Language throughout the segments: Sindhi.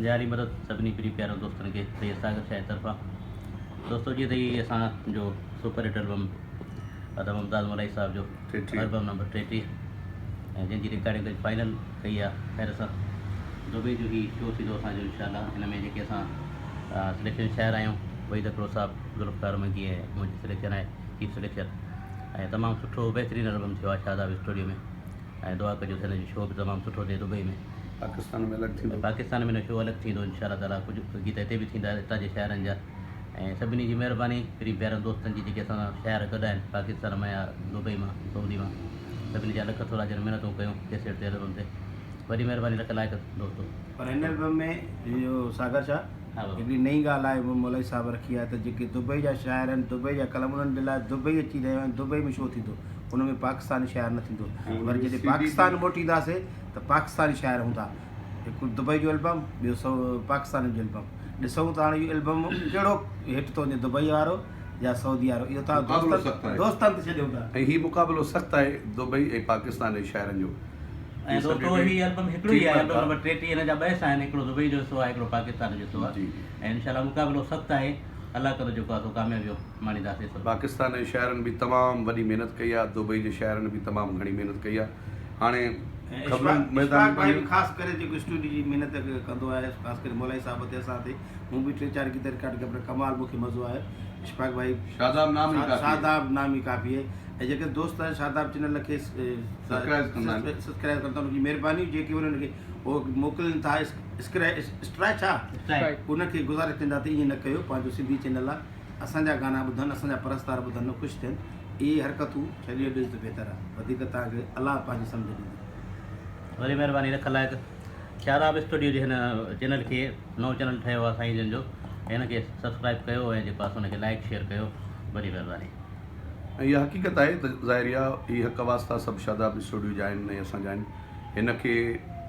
جاري مدد سڀني پرين پيارن دوستن کي سيد ساگر شاهه جي طرفان دوستو جيئن ته هي اسان جو سپر هٽ البم ادا ممتاز ملائي صاحب جو البم نمبر 33 ۽ جنهن جي رڪارڊنگ اڄ فائنل ڪئي آهي خير سان دبئي جو هي شو ٿيندو اسان جو انشاء الله هن ۾ جيڪي اسان سليڪشن شاعر آهيون وحيد اکڙو صاحب ذوالفقار منگي ۽ منهنجي سليڪشن آهي چيف سليڪشن ۽ تمام سٺو بهترين البم ٿيو آهي شاداب اسٽوڊيو ۾ ۽ دعا ڪجو ته هن جو شو به تمام سٺو ٿئي دبئي ۾. پاڪستان ۾ الڳ ٿيندو. پاڪستان ۾ هن شو الڳ ٿيندو انشاء الله تعالي ڪجهه گيت هتي به ٿيندا هتان جي شاعرن جا ۽ سڀني جي مهرباني پرين پيارن دوستن جي جيڪي اسان سان شاعر گڏ آهن پاڪستان مان يا دبئي مان سعودي مان سڀني جا لک ٿورا جن محنتون ڪيون ڪيسيٽ تي البم تي وڏي مهرباني لک لائق دوستو. پر هن البم ۾ اهو ساگر شاهه هڪڙي نئين ڳالهه آهي اهو مولائي صاحب رکي آهي ته جيڪي دبئي جا شاعر آهن دبئي جا قلم انهن جي لاء دبئي اچي رهيو آهن دبئي ۾ شو ٿيندو ان ۾ پاڪستاني شاعر نه ٿيندو وري جڏهن پاڪستان موٽينداسي ته پاڪستاني شاعر هوندا هڪ دبئي جو البم ٻيو سو پاڪستان جو البم ڏسون ته هاڻي اهو البم ڪهڙو هٽ ٿو وڃي دبئي وارو يا سعودي وارو اهو تان دوستن دوستن تي ڇڏيون ٿا. ۽ هي مقابلو سخت آهي دبئي ۽ پاڪستان جي شاعرن جو. ۽ دوستو هي البم هڪڙو ئي آهي البم نمبر 33 هن جا ٻه حصا آهن هڪڙو دبئي جو حصو آهي هڪڙو پاڪستان جو حصو آهي ۽ انشاء الله مقابلو سخت آهي الله ڪندو جيڪو آهي سو ڪاميابيون ماڻينداسين سڀ. پاڪستان جي شاعرن به تمام وڏي محنت ڪئي آهي دبئي جي شاعرن به تمام گهڻي محنت ڪئي آهي هاڻي خبرون ميدان اشفاق ڀائي به خاص ڪري جيڪو اسٽوڊيو جي محنت ڪندو آهي خاص ڪري مولائي صاحب تي اسان تي مون به ٽي چار گيت رڪارڊ ڪيا پر ڪمال مون کي مزو آيو اشفاق ڀائي شاداب نام ئي ڪافي شاداب نام ئي ڪافي آهي ۽ جيڪي دوست شاداب چينل کي سبسڪرائيب ڪندا آهن سبسڪرائيب ڪندا ان جي مهرباني جيڪي انهن کي هو موڪلين ٿا اسٽرائيڪ ڇا ان کي گذارش ڪندا ته ائين نه ڪيو پنهنجو سنڌي چينل آهي اسان جا گانا ٻڌن اسان جا پرستار ٻڌن خوش ٿين اهي حرڪتون ڇڏي ڏيو ته بهتر آهي وڌيڪ توهان کي الله پنهنجي سمجهه ڏيندو. وڏي مهرباني لک لائق شاداب اسٽوڊيو جي هن چينل کي نئون چينل ٺهيو آهي سائين جن جو هن کي سبسڪرائب ڪيو ۽ جيڪو آهي سو هن کي لائيڪ شيئر ڪيو وڏي مهرباني. ۽ اها حقيقت آهي ته ظاهري آ هي حق واسطا سڀ شاداب اسٽوڊيو جا آهن ۽ اسان جا آهن هن کي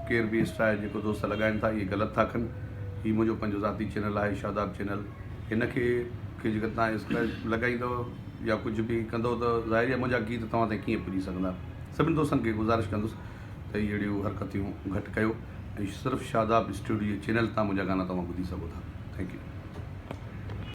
ڪير به اسٽرائي جيڪو دوست لڳائن ٿا اهي غلط ٿا ڪن هي منهنجو پنهنجو ذاتي چينل آهي شاداب چينل هن کي کي جيڪر توهان اسڪرائب لڳائيندو يا ڪجهه به ڪندو ته ظاهري آ منهنجا گيت توهان تائين ڪيئن پڄي سگهندا سڀني دوستن کي گذارش ڪندس ته اهي اهڙيون حرڪتيون گهٽ ڪيو ۽ صرف شاداب اسٽوڊيو جي چينل تان منهنجا گانا توهان ٻڌي سگهو ٿا thank you.